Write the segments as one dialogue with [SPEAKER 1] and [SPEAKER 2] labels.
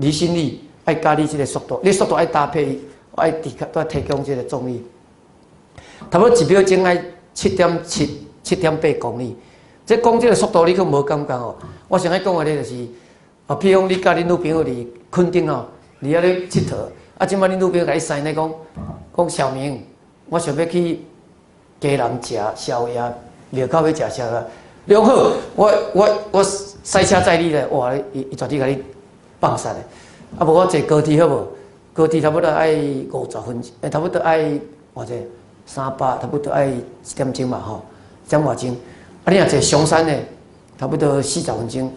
[SPEAKER 1] 離心力愛佮你這个速度，你速度愛搭配，愛抵抗，都愛提供這个重力。差不多1秒鐘愛7.7、7.8公里。這講這个速度，你閣無感覺哦。我上愛講的咧就是，啊，譬如講你佮恁女朋友佇墾丁吼，佇遐咧𨑨迌，啊，這擺恁女朋友共你使咧講，講小明，我想欲去基隆食宵夜，廟口欲食宵夜。你講好，我駛車載你咧，哇！伊伊絕對共你放殺的。啊，無我坐高鐵好無？高鐵差不多愛50分，欸，差不多愛偌濟？300，差不多愛一點鐘嘛吼，一點外鐘。啊，你若坐松山的，差不多40分鐘。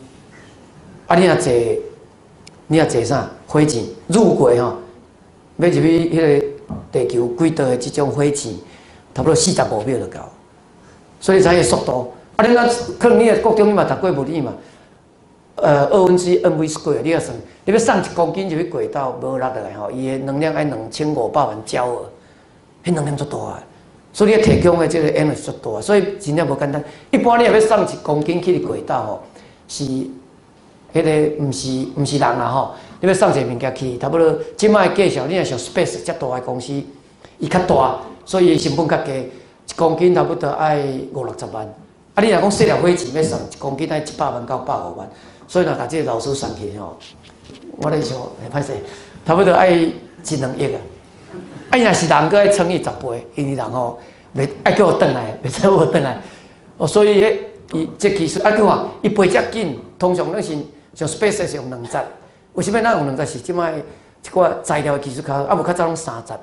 [SPEAKER 1] 啊，你若坐啥？火箭入軌吼，欲入去彼个地球軌道的這種火箭，差不多45秒就到。所以才會速度。啊，你若可能你的國中你嘛讀過物理嘛？1/2 mv square，你欲算，你欲送1公斤入去軌道無落來吼，伊的能量愛2500萬焦耳，彼能量足大个，所以你提供的這个 energy 足大，所以真正無簡單。一般你若欲送1公斤去軌道吼，是彼个毋是人啦吼，你欲送一个物件去，差不多這擺的計數，你若像 Space 遮大的公司，伊較大，所以伊成本較低，1公斤差不多愛五六十萬。啊，你若講細粒火箭欲送一公斤愛100萬到150萬。所以若共這个老師送去吼，我咧想，歹勢，差不多愛一兩億啊！啊，伊若是人，閣愛乘以10倍，因為人吼，袂愛叫我轉來，袂使我轉來。哦，所以彼伊這技術啊，閣看伊飛遮緊，通常攏是像 SpaceX 用兩節，為啥物咱用兩節？是這擺一寡材料的技術較好，啊無較早攏三節。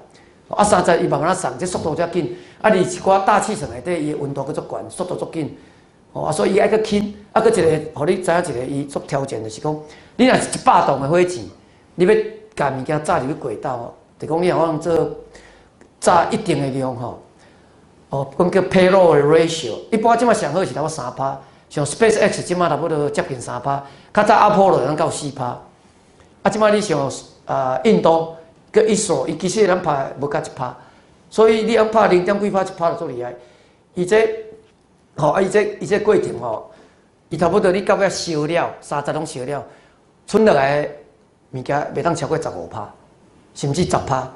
[SPEAKER 1] 啊，三節伊慢慢仔送，這速度遮緊。啊，佇一寡大氣層內底，伊的溫度閣足懸，速度足緊。哦，啊，所以伊愛閣輕，啊，閣一个，予你知影一个，伊足挑戰就是講，你若是100噸的火箭，你欲共物件炸入去軌道吼，就講你若可能做炸一定的量吼，哦，講叫 payload ratio，一般這擺上好是差不多3趴，像 SpaceX 這擺差不多接近三趴，較早阿波羅能到4趴，啊，這擺你像啊印度佮 ISRO，伊其實咱拍無到1趴，所以你通拍零點幾趴一趴就足厲害，伊這。吼啊！伊這過程吼，伊差不多你到尾燒了，三節攏燒了，賰落來的物件袂當超過15趴，甚至十趴，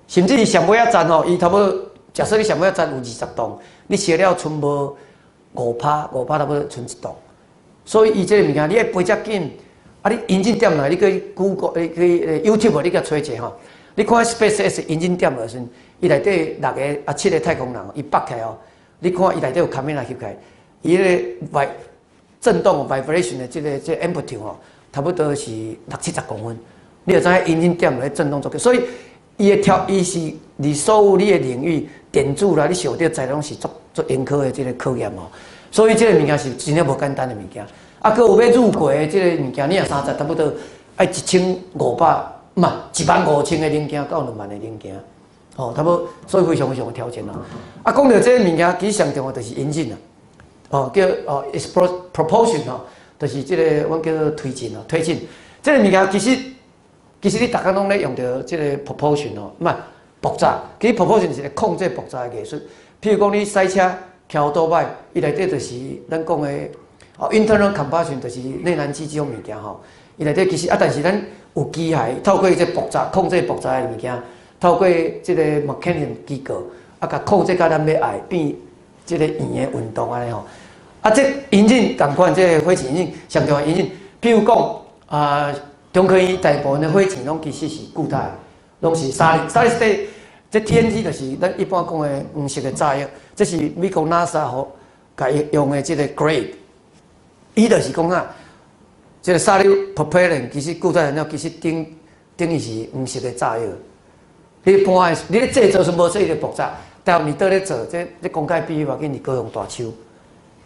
[SPEAKER 1] 甚至伊上尾仔層吼，伊差不多假設你上尾仔層有20棟，你燒了賰無五趴，五趴差不多賰一棟。所以伊這个物件，你愛飛遮緊，啊！你引進點來，你去 Google，你去 YouTube，你共揣者吼，你看 SpaceX 引進點的時陣，伊內底六个啊七个太空人，伊縛起來哦。你看伊內底有卡米拉翕起來，伊彼个 v 震動 vibration 的這个 amplitude 吼，差不多是六七十公分。你就知影引擎點咧震動足所以伊的挑，伊是佇所有你的領域電子啦，你想著材攏是足足嚴苛的這个考驗哦。所以這个物件是真正無簡單的物件。啊，閣有欲入軌的這个物件，你若三節差不多愛1500，毋嘛1萬5千个零件到2萬个零件。哦，差不多，所以非常非常有挑戰咯。啊，講著這个物件，其實上重要就是引進啦。哦，叫哦，propulsion 吼，就是這个阮叫做推進哦，推進。這个物件其實你逐工攏咧用著這个 propulsion 哦，毋係爆炸。其實 propulsion 是一个控制爆炸的技術。譬如講，你駛車騎歐多擺，伊內底就是咱講的哦，internal combustion 就是內燃機這種物件吼。伊內底其實啊，但是咱有機械透過這爆炸控制爆炸的物件。透過這个 mechanical 機構，啊，共控制甲咱欲愛變這个圓的運動按呢吼。啊，這引擎仝款，這个火箭引擎上重要引擎，譬如講啊，中科院大部分的火箭攏其實是固態，攏是 solid state。這 TNT 就是咱一般講的黃色的炸藥，這是美國 NASA 予共伊用的這个 grade。伊就是講啊，這个 solid propellant 其實固態燃料其實等於是黃色的炸藥。你一般的，你咧製造是無這个爆炸，但你倒咧做，這公開比喻嘛，緊是高雄大樹，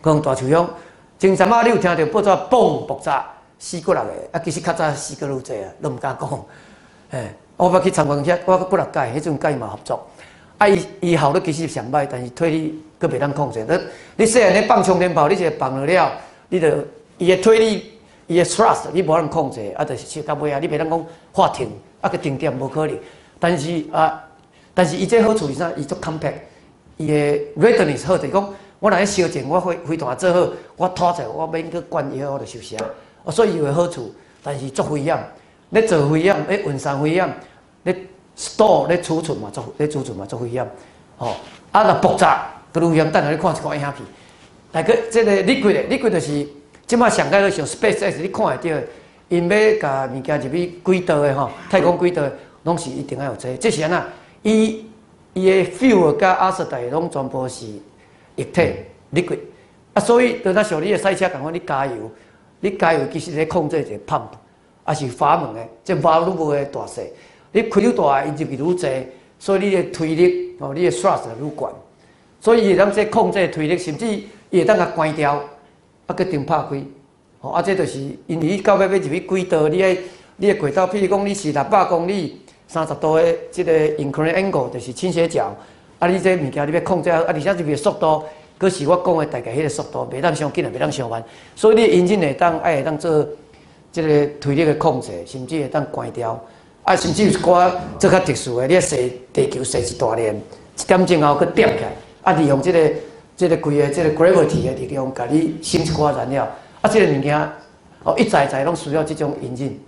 [SPEAKER 1] 高雄大樹鄉，前陣仔你有聽著報紙嘣爆炸，死幾若个，啊，其實較早死閣愈濟啊，攏毋敢講。嘿，我捌去參觀遐，我幾若屆，彼陣佮伊嘛合作。啊，伊伊效率其實上歹，但是推力閣袂當控制。你你細漢咧放沖天炮，你一个放落了，你就伊的推力，伊的 thrust，你無法控制，啊，就是燒到尾啊，你袂當講喊停，啊，閣停點無可能。但是啊，但是伊這好處是啥？伊足 compact，伊的 readiness 好，就是講我若咧燒前，我飛彈做好，我拖者我免去灌藥，我就收聲。哦，所以伊有好處，但是足危險。咧做危險，咧運送危險，咧 store 咧儲存嘛足，咧儲存嘛足危險，吼！啊，若爆炸，閣愈危險。等下你看一寡影片，來閣這個 liquid 的，liquid 就是這擺上蓋去像 SpaceX，你看會著，𪜶欲共物件入去軌道的吼，太空軌道攏是一定愛有這個。這是按怎？伊的 fuel 佮 oxidizer 攏全部是液體 liquid，啊，所以就若像你的賽車仝款，你加油，你加油其實咧控制一個 pump，抑是閥門的，這 valve 的大細，你開愈大，伊入去愈濟，所以你的推力哦，你的 thrust 愈懸，所以伊會當這控制推力，甚至伊會當共關掉，啊，閣重拍開，吼，啊，這就是因為你到尾欲入去軌道，你愛你的軌道，譬如講你是600公里，30度的這個 inclination angle 就是傾斜角，啊，你這物件你欲控制，啊，而且入去速度，閣是我講的大概彼個速度，袂當傷緊，也袂當傷慢，所以你引擎會當做這個推力的控制，甚至會當關掉，啊，甚至有一寡做較特殊的，你射地球射一大鏈，一點鐘後閣點起來，啊，利用這個規个這個 gravity 的力量，共你省一寡燃料，啊，這個物件哦，一載載攏需要這種引擎。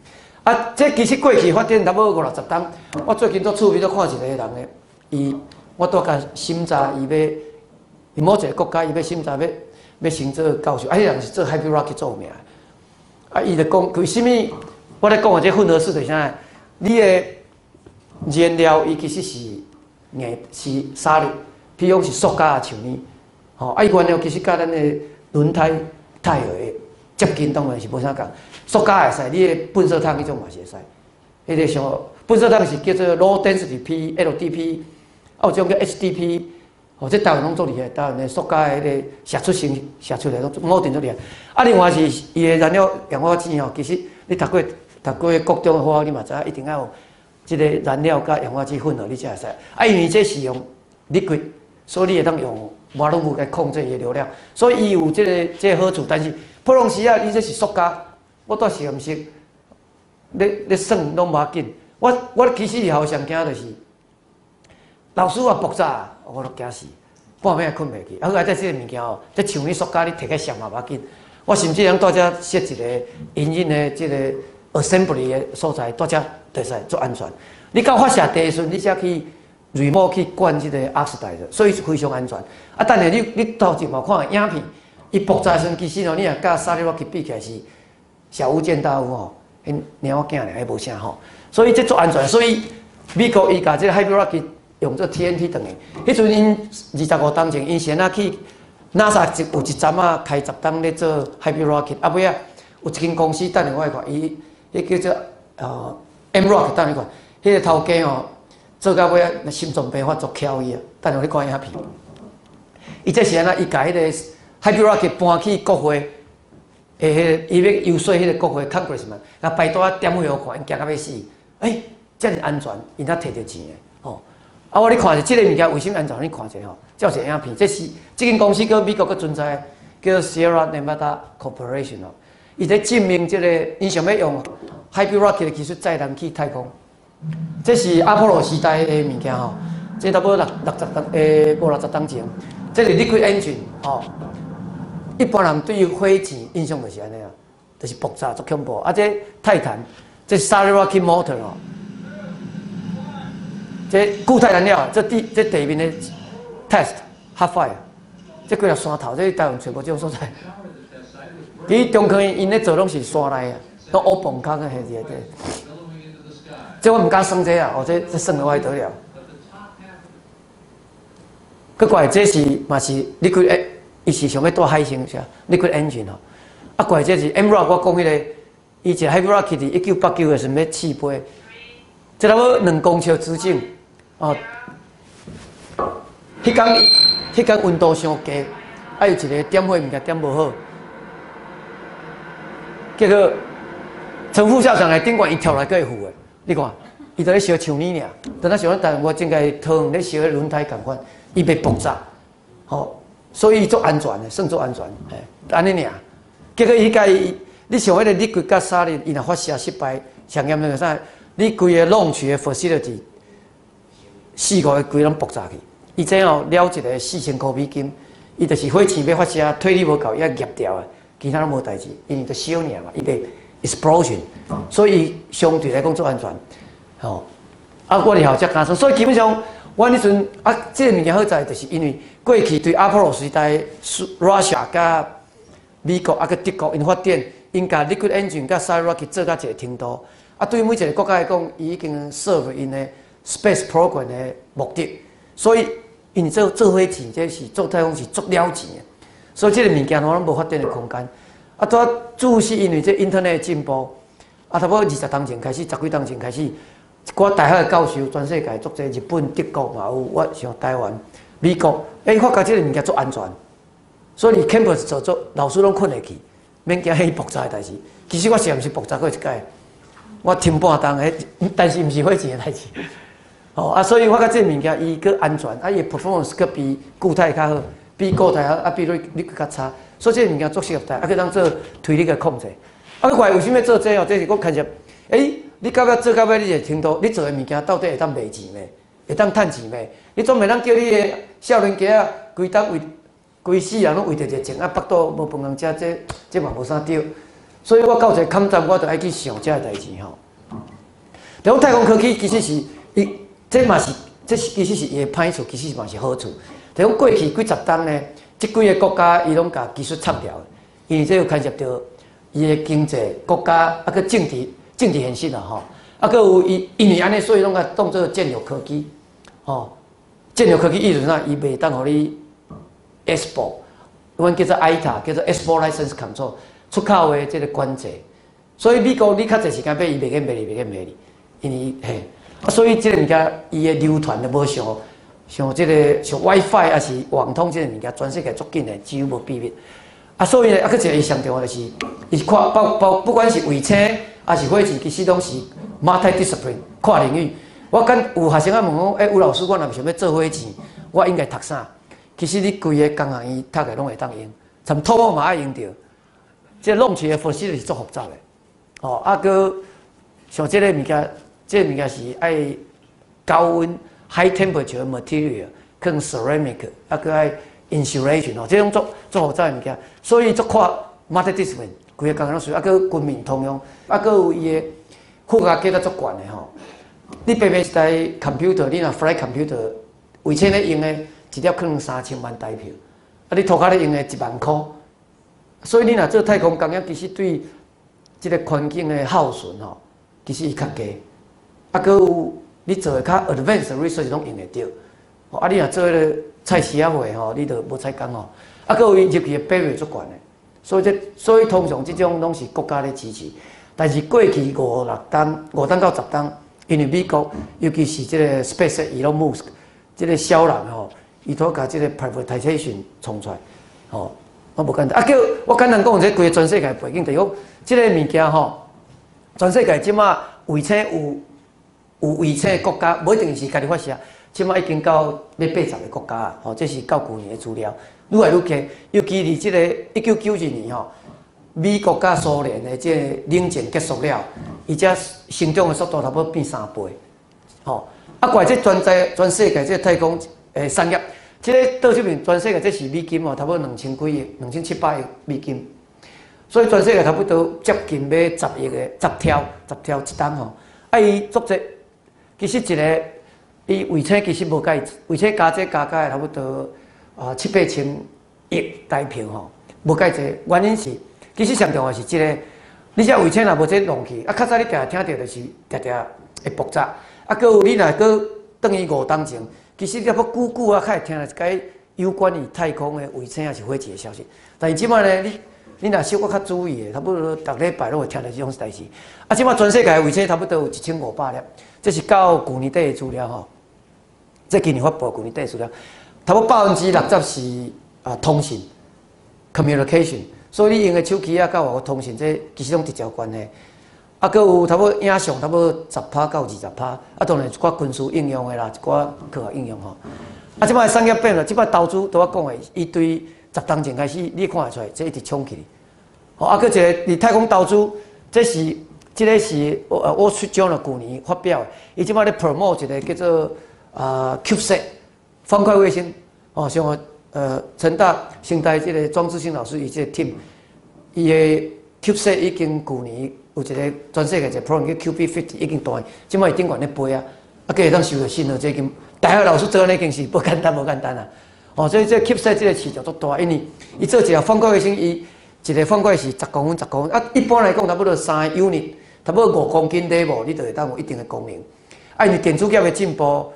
[SPEAKER 1] 啊，這其實過去發展差不多五六十冬。我最近足趣味，足看一個人的，伊我拄共審查，伊欲伊某一個國家，伊欲審查欲欲升做教授，啊，彼人是做 Hybrid Rocket 著名的。啊，伊就講為啥物？我咧講的這混合式就是啥？你的燃料伊其實是硬是沙粒，譬如講是塑膠啊、樹呢，吼，啊，伊原料其實佮咱的輪胎胎的接近，當然是無啥仝。塑膠會使，你的糞掃桶彼種嘛是會使。彼個像糞掃桶是叫做 low density P LDP，啊有種叫 HDP，哦，這台灣攏足厲害，台灣的塑膠的彼個射出成射出來攏某定足厲害。啊，另外是伊的燃料氧化劑吼，其實你讀過國中的化學，你嘛知影一定愛有這個燃料佮氧化劑混合，你才會使。啊，因為這是用 liquid，所以你會當用瓦魯來控制伊的流量，所以伊有這個好處。但是普通時啊，你這是塑膠。我蹛實驗室，咧算攏無要緊。我其實以後上驚就是，老師話爆炸，我都驚死，半暝也睏袂去。啊，好在這個物件哦，這像你塑膠，你提去閃嘛無要緊。我甚至通蹛遮設一個引擎的這個 assembly 的所在，蹛遮會使足安全。你到發射地的時陣，你才去 remote 去灌這個 oxidizer，所以非常安全。啊，等下你頭前嘛看影片，伊爆炸時陣，其實哦，你若佮沙粒去比起來是小巫見大巫吼，𪜶貓仔囝爾，彼無啥吼，所以這足安全。所以美國伊共這個 Hybrid Rocket 用做 TNT 轉去，彼陣𪜶25冬前，𪜶是按怎去 NASA 有一站仔開10冬咧做 Hybrid Rocket，啊尾仔有一間公司等下我來看，伊彼叫做MROC，等下看，彼個頭家吼做到尾仔心臟病發足翹伊啊，等下你看影片，伊這是按怎？伊共彼個 Hybrid Rocket 搬去國會。欸，彼個伊欲遊說彼個國會 Congressman，啊排隊仔點火予看，𪜶驚甲欲死。欸，遮爾安全，𪜶才提著錢的吼。啊，我咧看者這個物件為啥物安全？你看者吼，這有一個影片，這是這間公司閣美國閣存在，叫 Sierra Nevada Corporation 哦。伊咧證明這個，𪜶想欲用 Hybrid Rocket 的技術載人去太空。這是阿波羅時代的物件吼，這差不多六十冬欸，五六十冬前，這是 Liquid Engine 吼。一般人對於火箭印象就是按呢啊，就是爆炸足恐怖。啊，這泰坦，這 Solid Rocket Motor 哦，這固態燃料，這地面的 test hot fire，這幾個山頭，這台灣揣無這種所在。佇中科院𪜶咧做攏是山內啊，攏烏崩空啊，彼個對。這我毋敢算這啊，哦，這算了我得了。閣過來，這是嘛是 liquid 欸，伊是想欲蹛海星啥？Liquid Engine 吼。啊，過來這是 MROC，我講彼個，伊一個 Hybrid Rocket 佇1989的時陣欲試飛，這差不多2公尺直徑，哦。彼工溫度傷低，啊，有一個點火物件點無好，結果陳副校長來頂懸，伊跳來閣會扶的，你看，伊就咧燒樹呢爾，等下像咱台灣我前個桃園咧燒彼輪胎仝款，伊袂爆炸，吼，所以足安全的，算足安全，嘿，按呢爾。結果彼個，你像彼個 liquid 佮 solid，伊若發射失敗，上嚴重的啥？你規个 launch 的 facility 四五个規攏爆炸去。伊這哦了一个4000箍美金，伊就是火箭欲發射，推力無夠，伊愛夾掉的，其他攏無代誌，因為就燒爾嘛，伊袂 explosion，所以相對來講足安全，吼。啊，我佇校才加說，所以基本上，阮彼陣啊，這个物件好在，就是因為過去對阿波羅時代，Russia 佮美國啊，佮德國𪜶發展，𪜶共 liquid engine 佮 solid rocket 做到一個程度，啊，對每一個國家來講，伊已經 serve 𪜶的 space program 的目的，所以𪜶做做火箭，這是做太空是足了錢的，所以這個物件攏攏無發展的空間。啊，拄仔主是因為這 internet 進步，啊，差不多20冬前開始，十幾冬前開始，一寡大學的教授，全世界足濟，日本、德國嘛有，我像台灣、美國，欸，發覺這个物件足安全，所以 campus 做做老師攏睏會去，免驚彼爆炸的代誌。其實我是毋是爆炸過一擺，我停半冬，彼但是毋是火箭的代誌。哦啊，所以我覺這个物件伊閣安全，啊，伊 performance 閣比固態較好，比固態好，啊，比你較差，所以這个物件足適合台，啊，閣當做推力的控制。啊，閣為啥物做這個哦？這是閣牽涉，欸，你到尾做到尾，你會聽到你做的物件到底會當賣錢袂？會當趁錢袂？你總袂當叫你的少年家仔規冬為規世人攏為著一個錢啊，腹肚無飯通食，這這嘛無啥對。所以我到一個坎站，我就愛去想這个代誌吼。就講太空科技其實是伊，這嘛是，這是其實是伊的歹處，其實嘛是好處。就講過去幾十冬呢，這幾个國家伊攏共技術插掉，因為這有牽涉著伊的經濟、國家啊，閣政治、政治現實啦吼。啊，閣有伊因為按呢，所以攏共當做戰略科技，吼。戰略科技意思啥？伊袂當予你 export，阮叫做 ITA，叫做 export license control，出口的這个管制。所以美國你較濟時間買，伊袂免賣你，袂免賣你，因為嘿，啊，所以這个物件伊的流傳就無像像這个像 WiFi 抑是網通這个物件，全世界足緊的，幾乎無秘密。啊，所以呢，啊，閣一個伊上重要就是，伊跨包包，不管是衛星抑是火箭，其實攏是 multi-discipline 跨領域。我敢有學生仔問講，欸，吳老師，我若想欲做火箭，我應該讀啥？其實你規个工學院讀的攏會當用，參土木嘛愛用著。這個 launch 的 facility 是足複雜的，哦，啊，閣像這个物件，這个物件是愛高溫 high temperature material，可能 ceramic，啊，閣愛 insulation 哦，這種足足複雜的物件，所以足跨 multi-discipline，規个工攏需要，啊，閣軍民通用，啊，閣有伊的附加價值足懸的吼。你白白一台 computer，你若 flight computer，衛星咧用的，一粒可能3000萬台票，啊，你塗跤咧用的1萬箍，所以你若做太空工業，其實對這个環境的耗損吼，其實伊較低。啊，閣有你做的較 advanced research 攏用會著。啊，你若做彼个菜市仔貨吼，你就無彩工吼。啊，閣有伊入去的 barrier 足懸的，所以這所以通常這種攏是國家咧支持。但是過去五六冬、5冬到10冬，因為美國尤其是這个 SpaceX Elon Musk 這个痟人吼，伊都共這个 privatization 創出來，吼，我無簡單。啊，叫我簡單講，這規个全世界背景，就是講這个物件吼，全世界這馬衛星有有衛星的國家，無一定是家己發射，這馬已經到欲80個國家啊，吼，這是到舊年的資料，愈來愈多。尤其佇這个1992年吼，美國佮蘇聯的這個冷戰結束了，伊才成長的速度差不多變3倍，吼。啊，怪這全在全世界這個太空的產業，這个倒這邊全世界這是美金哦，差不多2000幾億、2700億美金，所以全世界差不多接近欲10億个10兆10兆一冬吼。啊，伊足濟，其實一个伊衛星其實無介，衛星加這加加差不多啊七八千億台票吼，無介濟。原因是其實上重要是這个，你這衛星若無這弄去，啊，較早你定定聽著就是定定會爆炸。啊，閣有你若閣轉去5冬前，其實你抑閣久久啊，較會聽著一擺有關於太空的衛星抑是火箭的消息。但是這擺呢，你你若小可較注意的，差不多逐禮拜攏會聽著這種代誌。啊，這擺全世界的衛星差不多有1500粒，這是到舊年底的資料吼。這今年發布舊年底的資料，差不多60%是啊通訊 communication，所以你用的手機啊，佮外國通訊，這其實攏直接有關係。啊，閣有差不多影像，差不多10趴到20趴，啊，當然一寡軍事應用的啦，一寡科學應用吼。啊，這擺產業變了，這擺投資，拄我講的，伊對10冬前開始，你看會出來，這一直衝起。吼，啊，閣一个佇太空投資，這是這个是我出獎了，舊年發表的，伊這擺咧 promote 一个叫做啊 CubeSat 方塊衛星，哦，像成大、成大這个莊志興老師伊這个 team，伊的 CubeSat 已經舊年有一個全世界一個 program 叫 QB50 已經斷，這擺頂懸咧飛啊，啊，閣會當收著信號，這已經大學老師做按呢件事無簡單，無簡單啊！哦，所以這 CubeSat 這個市場足大，因為伊做一個放過衛星，伊一個放過是10公分、十公分，啊，一般來講差不多三個 unit，差不多5公斤禮物，你就會當有一定的功能。啊，因為電子業的進步，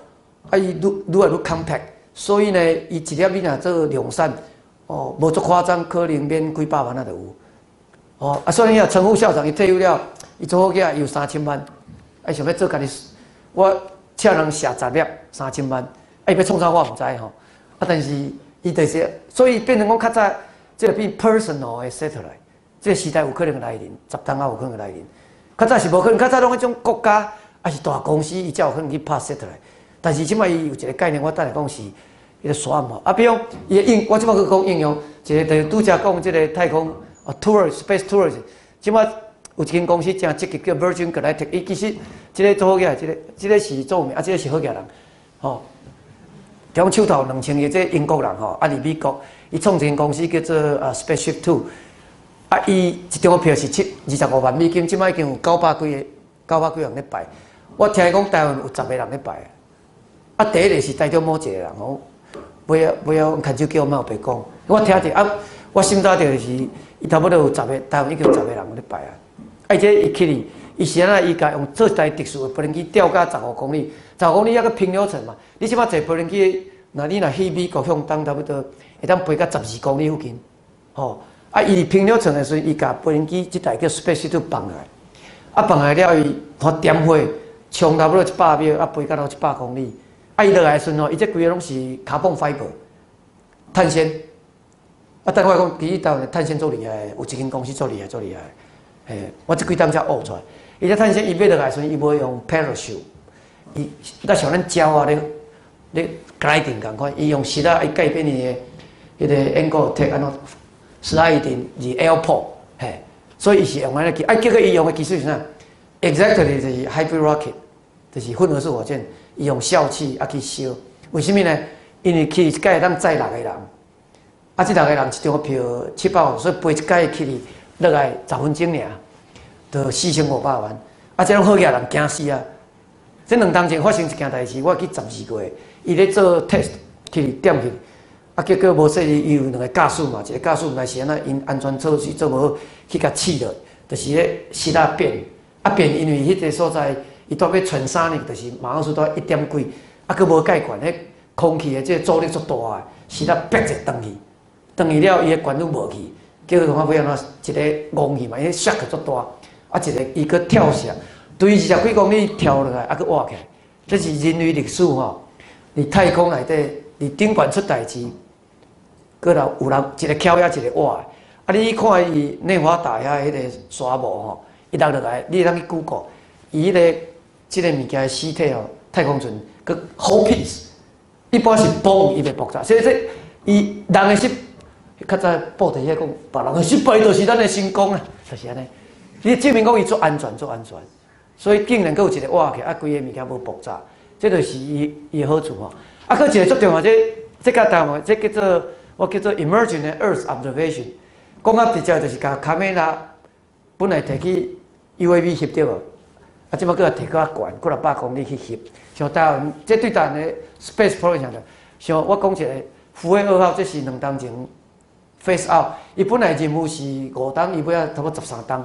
[SPEAKER 1] 啊，伊愈愈來愈 compact，所以呢，伊一粒你若做量產，哦，無足誇張，可能免幾百萬仔就有。哦，啊，所以啊，陳副校長伊退休了，伊做好起來有3000萬，啊，想欲做家己，我請人寫10粒三千萬，啊，伊欲創啥我毋知吼。啊，但是伊就是，所以變成講較早，這個變 personal 的 satellite，這個時代有可能來臨，10冬仔有可能來臨。較早是無可能，較早攏彼種國家，抑是大公司，伊才有可能去拍 satellite。但是這擺伊有一個概念，我等下講是彼個沙嘛。啊，比如講伊的應，我這擺閣講應用，一個就是拄才講這個太空啊，tour space tourism，這擺有一間公司誠積極叫 Virgin Galactic，伊其實這個做好起來，這個是做名，啊，這個是好額人，吼。中手頭2000個這英國人吼，啊，佇美國，伊創一間公司叫做啊 Spaceship Two，啊，伊一張票是725萬美金，這擺已經有九百幾人咧排。我聽伊講台灣有10個人咧排，啊，第一個是台中某一個人吼，尾仔尾仔牽手叫我莫白講，我聽著啊，我心知著是伊差不多有十個，台灣已經有十個人咧排啊。啊，這伊去哩，伊是按怎？伊共用做一台特殊的飛行機吊甲十五公里，十五公里抑閣平流層嘛。你這擺坐飛行機，若你若去美國向東，差不多會當飛到12公里附近，吼。啊，伊佇平流層的時陣，伊共飛行機這台叫 Spaceship Two 放落來，啊，放來了伊發點火，衝差不多100秒，啊，飛到到100公里。啊，伊落來的時陣吼，伊這規个攏是 carbon fiber 碳纖。啊，等我講，其實台灣的碳纖足厲害，有一間公司足厲害，足厲害。嘿，我這幾冬才學出來。伊這碳纖伊欲落來時陣，伊無用 parachute，伊若像咱鳥仔咧咧 gliding 仝款，伊用爍仔伊改變伊的彼個 angle attack 按怎 sliding 佇 airport，嘿，所以伊是用按呢技，啊，結果伊用的技術是啥？Exactly 就是 hybrid rocket，就是混合式火箭，伊用笑氣啊去燒。為啥物呢？因為去一擺會當載六個人，啊，這六個人一張票700萬，所以飛一擺去落來10分鐘爾，就4500萬。啊，這種好額人驚死啊！這2冬前發生一件代誌，我記12月，伊咧做 test 去點去，啊，結果無說伊有兩個駕駛嘛，一個駕駛毋知是按怎𪜶安全措施做無好，去共試落，就是咧爍仔變，啊變，因為彼個所在伊蹛欲傳三年，就是馬航速度一點幾，啊，閣無蓋懸，彼空氣的這個阻力足大的，爍仔逼一轉去，轉去了伊的懸攏無去，結果看欲按怎一個戇去嘛，伊個 shock 足大，啊一個伊閣跳射，對20幾公里跳落來，啊閣倚起來，這是人類歷史吼，佇太空內底，佇頂懸出代誌，閣來有人一個翹遐一個倚的，啊你看伊內華達遐彼個沙漠吼，伊落落來，你會當去 Google，伊彼個這個物件的屍體吼，太空船閣 whole piece，一般是嘣伊袂爆炸，所以這伊人的失，較早報題遐講，別人的失敗就是咱的成功啊，就是按呢。你證明講伊足安全，足安全，所以竟然閣有一個倚起，啊，規個物件無爆炸，這就是伊伊的好處吼。啊，閣一個足重要，這這較台灣，這叫做我叫做 Emerging Earth Observation，講較直接就是共卡梅拉本來提去 UAV 翕著無，啊，這擺閣提較懸，幾若百公里去翕。像台灣，這對台灣的 Space Program 像我講一個福衛二號，這是2冬前 phase out，伊本來任務是5冬，伊尾仔差不多13冬。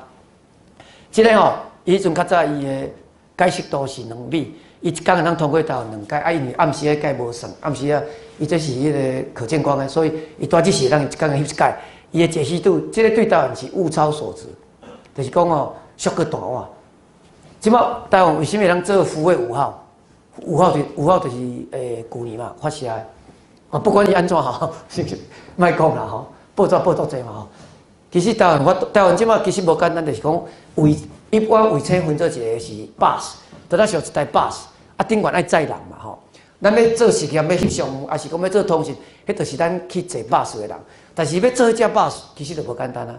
[SPEAKER 1] 這個吼，伊彼陣較早伊的解析度是2米，伊一工會當通過台灣兩擺，啊，因為暗時彼擺無算，暗時啊，伊這是彼個可見光的，所以伊大致是會當一工翕一擺。伊的解析度，這個對台灣是物超所值，就是講吼，俗閣大碗。這擺台灣為啥物會當做福衛五號？五號就是舊年嘛發射的，啊，不管伊按怎吼，是毋是？莫講啦吼，報紙報足濟嘛吼。其實台灣我台灣這擺其實無簡單，就是講衛一般衛星分做一個是 bus，就咱像一台 bus，啊頂懸愛載人嘛吼。咱欲做實驗、欲翕相，抑是講欲做通訊，彼就是咱去坐 bus 的人。但是欲做彼隻 bus，其實就無簡單啊。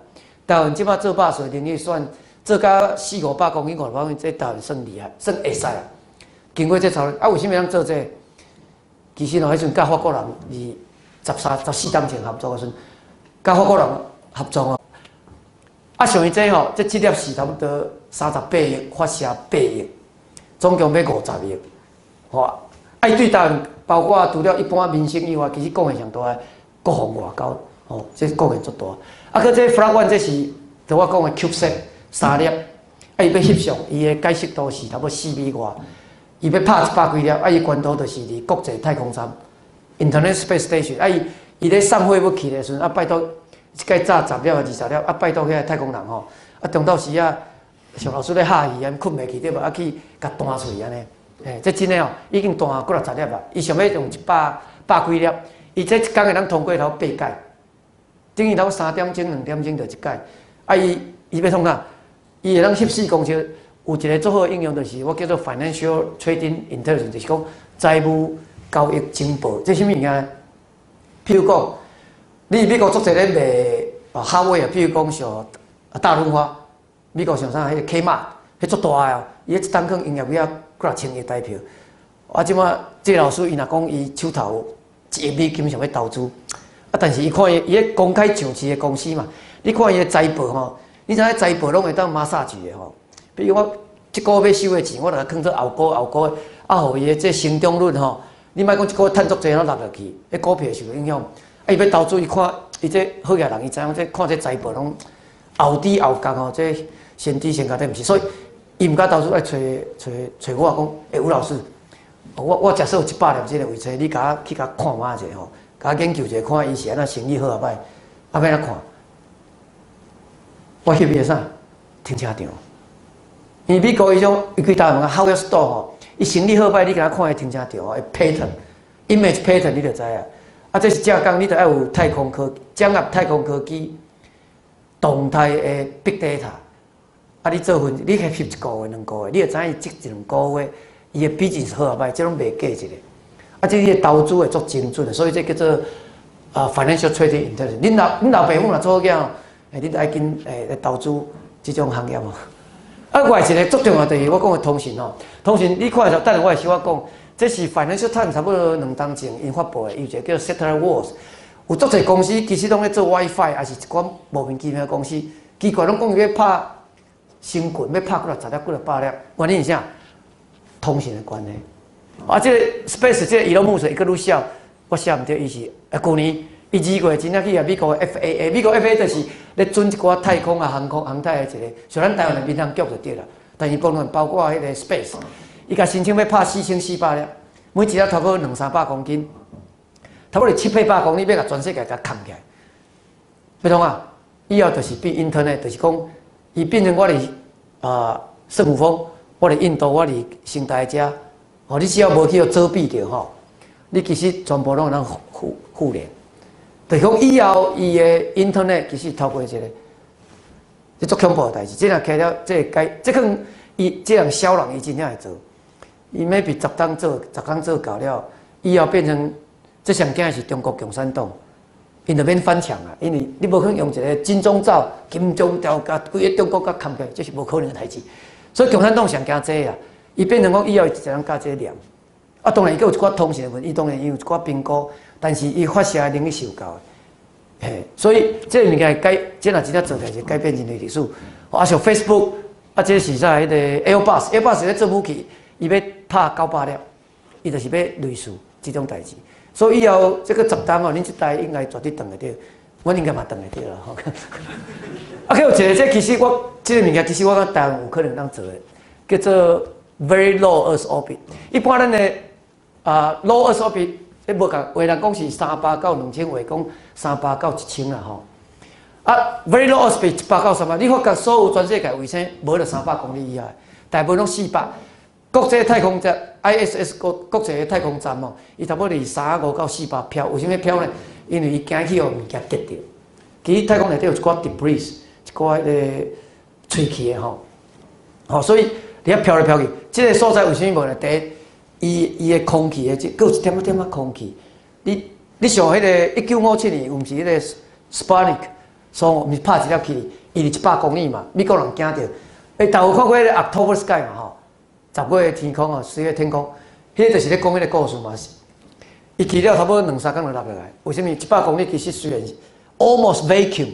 [SPEAKER 1] 台灣這擺做 bus 的能力算做甲四五百公里、500公里，這台灣算厲害，算會使啊。經過這操練，啊，為啥物通做這個？其實吼，彼陣佮法國人二十三、14冬前合作的時陣，佮法國人合作哦。啊，像伊這吼，這這粒是差不多38億，發射8億，總共欲50億，吼。啊，伊對台灣，包括除了一般民生以外，其實貢獻上大的國防外交，吼，這貢獻足大。啊，閣這 Frog One 這是，就我講的 CubeSat 三粒，啊，伊欲翕相，伊的解析度是差不多4米外，伊欲拍100幾粒，啊，伊懸途就是佇國際太空站（International Space Station），啊，伊咧送貨欲去的時陣，啊，拜託。一擺炸10粒啊，20粒，啊，拜託遐个太空人吼，啊，中晝時啊，像老師咧下魚按呢，睏袂去對無？啊，去共彈出去按呢，嘿，這真的哦，已經彈幾若十粒啊，伊想欲用一百百幾粒，伊這一工會當通過頭八擺，等於頭3點鐘、2點鐘就一擺，啊，伊欲創啥？伊會當翕4公尺，有一個足好的應用，就是我叫做 financial trading intelligence，就是講財務交易情報，這啥物物件？譬如講，你美國足濟咧賣啊，哈威啊，譬如講像大潤發，美國像啥彼個 Kmart，彼足大个哦，伊彼一冬可能營業額幾若千億台票。啊，這擺這老師伊若講伊手頭有1億美金想欲投資，啊，但是伊看伊伊咧公開上市的公司嘛，你看伊的財報吼，你知影財報攏會當馬殺雞的吼。比如我這個月收的錢，我來囥做後股後股，啊，予伊的這成長率吼，你莫講這個月趁足濟，攏落落去，彼股票會受影響。啊，伊欲投資，伊看伊這好額人，伊知影這看這財報攏後知後覺吼，這先知先覺這毋是，所以伊毋敢投資，愛揣揣揣我講，欸，吳老師，我假設有100粒這个衛星，你共我去共看覓者吼，共我研究者，看伊是按怎生意好抑歹，啊欲按怎看？我翕伊个啥？停車場。因為美國伊種伊規台灣好額 store 吼，伊生意好歹，你共看伊停車場吼，pattern，image pattern 你就知影。啊，這是正講，你著愛有太空科，掌握太空科技，動態的 big data。啊，你做分，你去翕一個月、2個月，你就知影伊這一兩個月，伊的比重是好抑歹，這攏袂假一個。啊，這個投資會足精準的，所以這叫做啊 financial trading intelligence。恁老爸母若做好囝，欸，你著愛緊欸來投資這種行業哦。啊，外一個足重要就是我講的通訊吼，通訊你看的時候，等下我會小可講，這是 Financial Times 差不多2冬前𪜶發布的，有一個叫 Satellite Wars，有足濟公司其實攏咧做 WiFi，抑是一寡莫名其妙的公司，奇怪攏講伊欲拍星棍，欲拍幾若十粒、幾若百粒，原因是啥？通訊的關係。啊，這個 Space 這個伊隆馬斯克伊閣愈痟，我寫毋對，伊是啊，舊年伊2月真正去予美國的 FAA，美國 FAA 就是咧准一寡太空啊、航空、航太的一個，像咱台灣的民航局就對啦。但是部分包括彼個 Space，伊共申請欲拍4400粒，每一粒差不多兩三百公斤，差不多七八百公里，欲共全世界共崁起來。欲創啊？以後就是變 Internet，就是講伊變成我佇啊聖母峰，我佇印度，我佇新台遮，吼，你只要無去予遮蔽著吼，你其實全部攏會當互聯。就是講以後伊的 Internet 其實透過一個，這足恐怖的代誌。這若開了，這個改，這可能伊這人痟人伊真正會做，伊 maybe 10冬做，10冬做夠了，以後變成這上驚的是中國共產黨，𪜶就免翻牆啊，因為你無可能用一個金鐘罩、金鐘罩共規个中國共崁起來，這是無可能的代誌。所以共產黨上驚這個啊，伊變成講以後一個人佮這個連。啊，當然伊閣有一寡通訊的問題，伊當然伊有一寡評估，但是伊發射的能力是有夠的，嘿，所以這個物件改，這若真正做起來是改變人類歷史。啊，像 Facebook，啊，這是啥？彼個 Airbus，Airbus 咧做武器，伊欲拍900粒，伊就是欲類似這種代誌。所以以後這個10冬哦，恁這代應該絕對當會著，阮應該嘛當會著啦。吼。啊，閣有一個，這其實我這個物件其實我感覺台灣有可能當做的，叫做 Very Low Earth Orbit。一般咱的啊，Low Earth Orbit，這無仝，有人講是300到2000，有的講300到1000啦吼。啊，Very Low Earth Orbit 100到300，你發覺所有全世界衛星無著300公里以下，大部分攏400。國際太空站 ISS 國際太空站哦，伊差不多佇350到400飄，為啥物飄呢？因為伊驚去予物件擊著。其實太空內底有一寡 debris，一寡彼個碎氣的吼，吼，所以佇遐飄來飄去。這個所在為啥物無呢？第一，伊的空氣的這閣有一點仔點仔空氣。你像彼個1957年，毋是彼個 Sputnik，所以毋是拍一粒去，伊佇100公里嘛，美國人驚著。欸，大家有看過彼個 October Sky 嘛？吼，10月的天空哦，10月天空，彼個就是咧講彼個故事嘛。伊去了差不多兩三工就落落來。為啥物？一百公里其實雖然是 almost vacuum，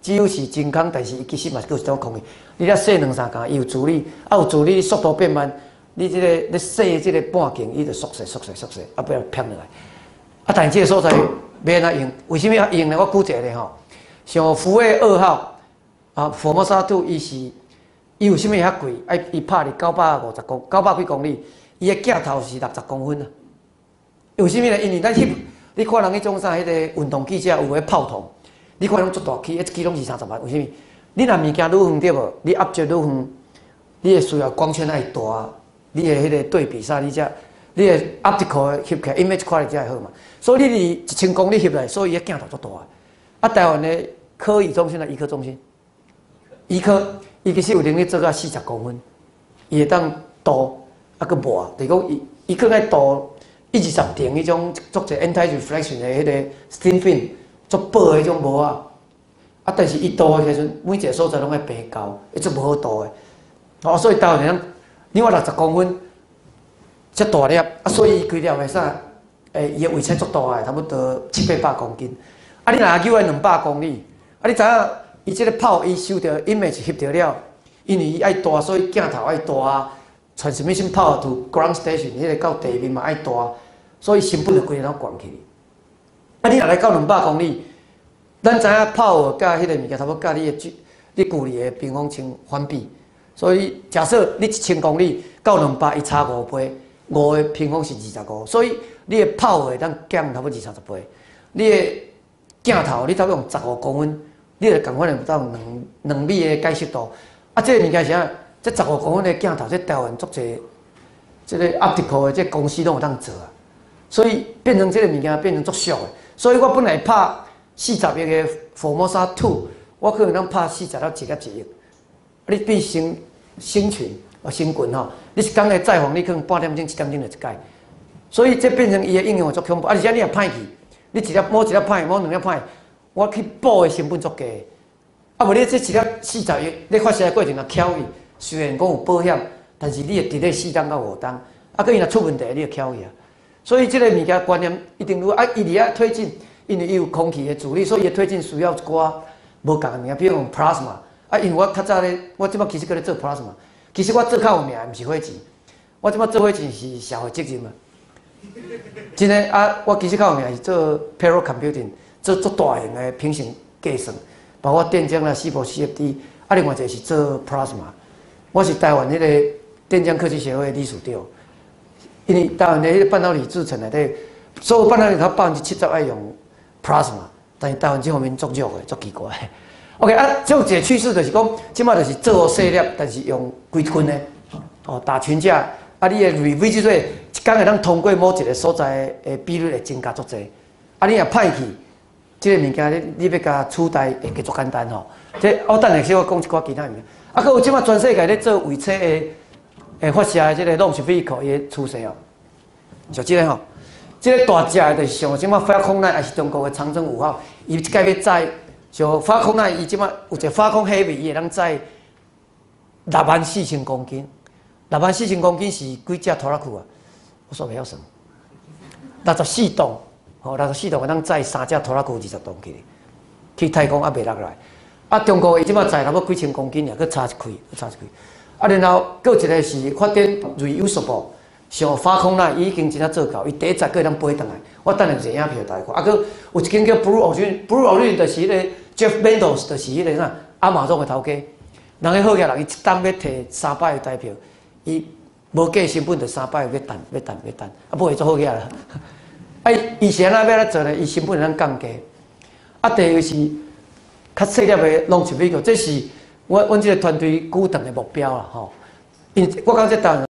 [SPEAKER 1] 只有是真空，但是伊其實嘛是閣有一種空氣。你咧細兩三工，伊有阻力，啊有阻力，速度變慢，你這個咧細這個半徑，伊就縮細、縮細、縮細，啊欲偏落來。啊，但是這個所在欲按怎用？為啥物要用呢？我舉一個例吼，像福衛二號啊，Formosat 2，伊是伊為啥物遐貴？愛伊拍佇9百幾公里，伊的鏡頭是60公分啊。為啥物呢？因為咱翕，你看人彼種啥彼個運動記者有彼炮筒，你看攏足大支，彼一支攏二三十萬。為啥物？你若物件愈遠對無？你 object 愈遠，你會需要光圈愛大，你的彼個對比啥，你才你的 optical 翕起來 image quality 才會好嘛。所以你佇1000公里翕來，所以伊的鏡頭足大。啊，台灣的科醫中心啊，醫科中心，醫科伊其實有能力做到40公分，伊會當鍍啊閣磨，就是講伊伊閣愛鍍一二十層彼種足濟 anti reflection 的彼個 thin film，足薄的彼種膜啊。啊，但是伊鍍的時陣，每一個所在攏愛平校，伊足無好鍍的。哦，所以台灣人另外60公分，遮大粒，啊，所以伊規粒的啥，欸，伊的位置足大的，差不多七八百公斤。啊，你若叫愛200公里，啊，你知影伊這個炮伊收著 image 翕著了，因為伊愛大，所以鏡頭愛大啊，transmission power to ground station 彼個到地面嘛愛大，所以成本就規个攏懸起。啊，你若來到兩百公里，咱知影炮佮彼個物件差不多佮你的距，你距離的平方成反比。所以假設你1000公里到兩百，伊差5倍，5的平方是25，所以你的炮會當減差不多二三十倍。你的鏡頭你差不多用15公分，你就仝款會當兩米的解析度。啊，這個物件是啥？這十五公分的鏡頭，這台灣足濟，這個 optical 的這公司攏有當做啊。所以變成這個物件變成足俗的。所以我本來拍40億的 Formosa Two，我可能通拍40粒1粒1億。你變成星群哦，星群吼，你一工的載放你可能半點鐘、一點鐘就一擺。所以這變成伊的應用足恐怖。啊，而且你若歹去，你一粒某一粒歹，某兩粒歹，我去補的成本足低。啊，無你這一粒四十億，你發射的過程若翹去，雖然講有保險，但是你會佇咧4冬到5冬，啊，閣伊若出問題，你就翹去啊。所以這個物件觀念一定愈啊，伊佇遐推進，因為伊有空氣的阻力，所以伊的推進需要一寡無仝的物件，比如講 plasma。啊，因為我較早咧，我這擺其實閣咧做 plasma，其實我做較有名的毋是火箭，我這擺做火箭是社會責任啊。真的啊，我其實較有名是做 parallel computing，做足大型的平行計算，包括電漿啦、CFD，啊，另外一個是做 plasma。我是台灣彼個電漿科技協會的理事長，因為台灣的彼個半導體製程內底，所有半導體它70%愛用 plasma，但是台灣這方面足弱的，足奇怪。OK 啊，這種一個趨勢就是講，這擺就是做細粒，但是用規群的，哦，打群架，啊，你的 revisit 一工會當通過某一個所在的比率會增加足濟，啊，你若歹去，這個物件你欲共取代會較足簡單吼。這我等下小可講一寡其他物件。啊，閣有這擺全世界咧做衛星的，會發射的這個 launch vehicle 伊的趨勢哦，就這個吼，這個大隻的就是像這擺 Falcon 9，抑是中國的長征5號，伊這擺欲載。像 Falcon 9，伊這擺有一個 Falcon Heavy，伊會當載64,000公斤，64,000公斤是幾隻拖拉庫啊？我煞袂曉算，64噸，吼，64噸會當載三隻拖拉庫20噸去，去太空猶袂落來。啊，中國伊這擺載差不多幾千公斤，也閣差一開，閣差一開。啊，然後閣有一個是發展 reusable，像 Falcon 9，伊已經真正做到，伊第一載閣會當飛轉來。我等下有一個影片大家看。啊，閣有一間叫 Blue Origin，Blue Origin 就是彼個 Jeff Bezos，就是彼個啥亞馬遜的頭家。人彼好額人，伊一冬欲提300個台票，伊無計成本就300個欲等，欲等，欲等，啊，不過做好額啦。啊，伊是按怎欲按怎做呢？伊成本會當降低。啊，第二個是較細粒的 launch vehicle，這是阮這個團隊久長的目標啦，吼。因為我感覺台灣